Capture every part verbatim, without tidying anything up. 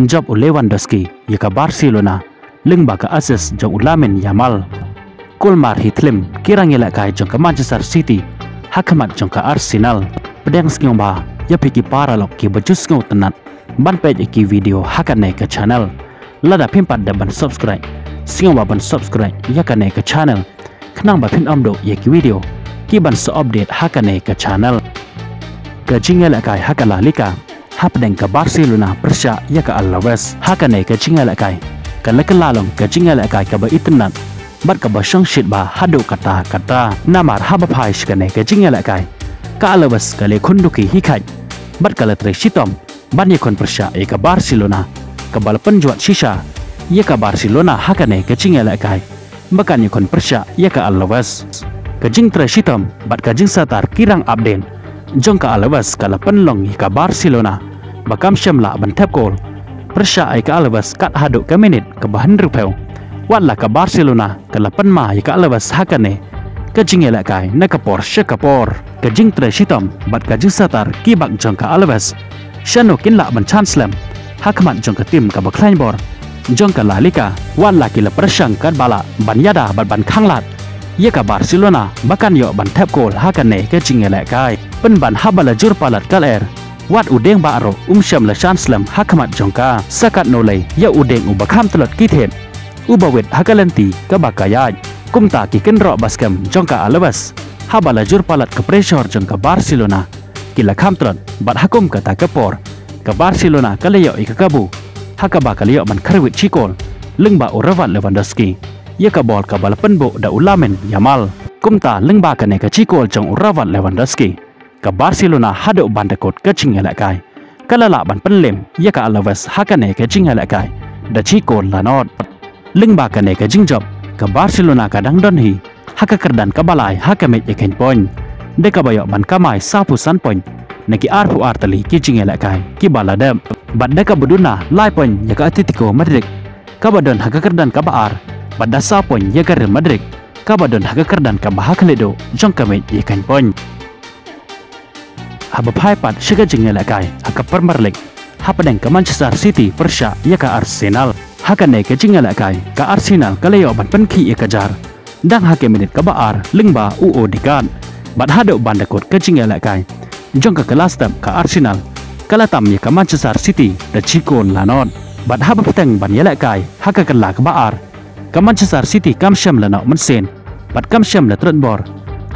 Jop u Lewandowski ïa ka Barcelona lyngba ka assist jong u Lamine Yamal. Kulmar hi thlim ki rangïalehkai jong ka Manchester City ha khmat jong ka Arsenal. Pdiang sngewbha ïa phi ki paralok kiba ju sngewtynnat ban peit ïa ki video ha kane ka channel. Lada phim pat dep ban subscribe, sngewbha ban subscribe ïa kane ka channel khnang ba phin ym duh ïa ki video kiban sa update ha kane ka channel. Ka jingïalehkai ha ka La Liga hapdeng ka Barcelona pyrshah ïa ka Alaves. Ha kane ka jingïalehkai ka la kylla long ka jingïalehkai kaba itynnat bad kaba shongshit bha haduh katta katta. Namar haba phai sha kane ka jingïalehkai, ka Alaves ka la ïakhun duki hi kheit bad ka la trei shitom ban ïakhun pyrshah ïa ka Barcelona, kaba la pynjwat shisha ïa ka Barcelona ha kane ka jingïalehkai ba kan ïakhun pyrshah ïa ka Alaves. Ka jingtrei shitom bad ka jingsatar ki rang apdin jong ka Alaves ka la pynlong ïa ka Barcelona ba kam shym lah ban thep kol. Pyrshah ïa ka Alaves kat haduh ka minit kaba hynriewphew, wat la ka Barcelona ka la pynma ïa ka Alaves ha kane ka jingïalehkai na ka por sha ka por. Ka jingtrei shitom bad ka jingsatar ki bak jong ka Alaves, shano kin lah ban shan slem ha khmat jong ka tim kaba khlaiñ bor jong ka La Liga, wat la ki la pyrshang katba lah ban ïada bad ban khanglad ïa ka Barcelona ba kan ïoh ban thep kol ha kane ka jingïalehkai. Pynban haba la jur palat ka lyer, wat u dieng bah ruh um shym la shan slem ha khmat jong ka. Sa katno lei ïa u dieng uba kham tlot ki thied, uba wit ha ka lynti kaba ka ïaid. Kumta ki kynroh ba skhem jong ka Alaves, haba la jur palat ka pressure jong ka Barcelona, ki la kham tlot bad ha kum kata ka por ka Barcelona ka la ïoh ïa ka kabu ha kaba ka la ïoh ban khyrwit shi kol lyngba u Robert Lewandowski ïa ka bol kaba la pynbuh da u Lamine Yamal. Kumta lyngba kane ka shi kol jong u Robert Lewandowski, ka Barcelona haduh ban da kut ka jingïalehkai ka la lah ban pynlem ïa ka Alaves ha kane ka jingïalehkai da shi kol la nod. Lyngba kane ka jingjop, ka Barcelona ka dang don hi ha ka kyrdan kaba lai ha ka miej ïakhein point, da kaba ïoh ban kamai sawphew san point na ki arphew ar tylli ki jingïalehkai kiba la dep, bad da kaba duna lai point ïa ka Atletico Madrid kaba don ha ka kyrdan kaba ar, bad da saw point ïa ka Real Madrid kaba don ha ka kyrdan kaba ha khlieh duh jong ka miej ïakhein point. Haba phai pat sha ka jingïalehkai ha ka Premier League hapdeng ka Manchester City pyrshah ïa ka Arsenal. Ha kane ka jingïalehkai ka Arsenal ka la ïoh ban pynkhih ïa ka jar dang ha ka minit kaba ar lyngba u Odegaard. Bad haduh ban da kut ka jingïalehkai jong ka kylla step ka Arsenal ka la tam ïa ka Manchester City da shi kol la nod. Bad haba pyrshang ban ïalehkai ha ka kylla kaba ar, ka Manchester City kam shym la noh mynsiem bad kam shym la trot bor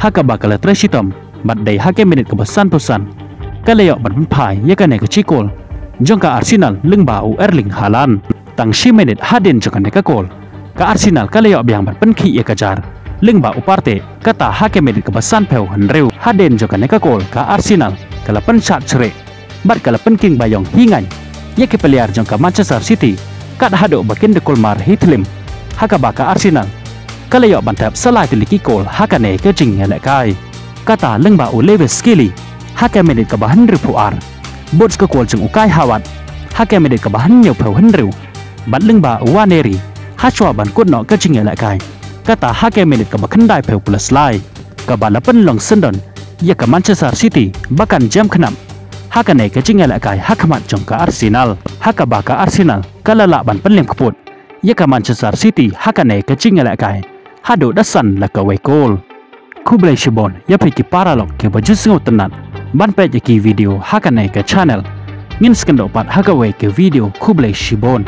ha kaba ka la trei shitom, bad dei ha ka minit kaba sanphew san ka la ïoh ban pynphai ïa kane ka shi kol jong ka Arsenal lyngba u Erling Haaland. Tang shi minit hadien jong kane ka kol, ka Arsenal ka la ïoh biang ban pynkhih ïa ka jar lyngba u Partey, kata ha ka minit kaba sanphew hynriew. Hadien jong kane ka kol ka Arsenal ka la pynshad shreh bad ka la pynking baïong hi ngaiñ ïa ki player jong ka Manchester City kat haduh ba kin da kulmar hi thlim, ha kaba ka Arsenal ka la ïoh ban thep sa lai tylli ki kol ha kane ka jingïalehkai. Kata lyngba u Lewis Skelly ha ka minit kaba hynriewphew ar, bad ka kol jong u Kai Havertz ha ka minit kaba hynñiewphew hynriew, bad lyngba u Nwaneri hashwa ban kut noh ka jingïalehkai, kata ha ka minit kaba khyndaiphew plus lai, kaba la pynlong syndon ïa ka Manchester City ba kan jem khnap ha kane ka jingïalehkai ha khmat jong ka Arsenal, ha kaba ka Arsenal ka la lah ban pynlem kput ïa ka Manchester City ha kane ka jingïalehkai haduh da san la kawei kol. Khublei shibun ïa phi ki paralok kiba ju sngewtynnat ban peit ïa ki video ha kane ka channel. Ngin sa ïakynduh pat ha kawei ka video, khublei shibun.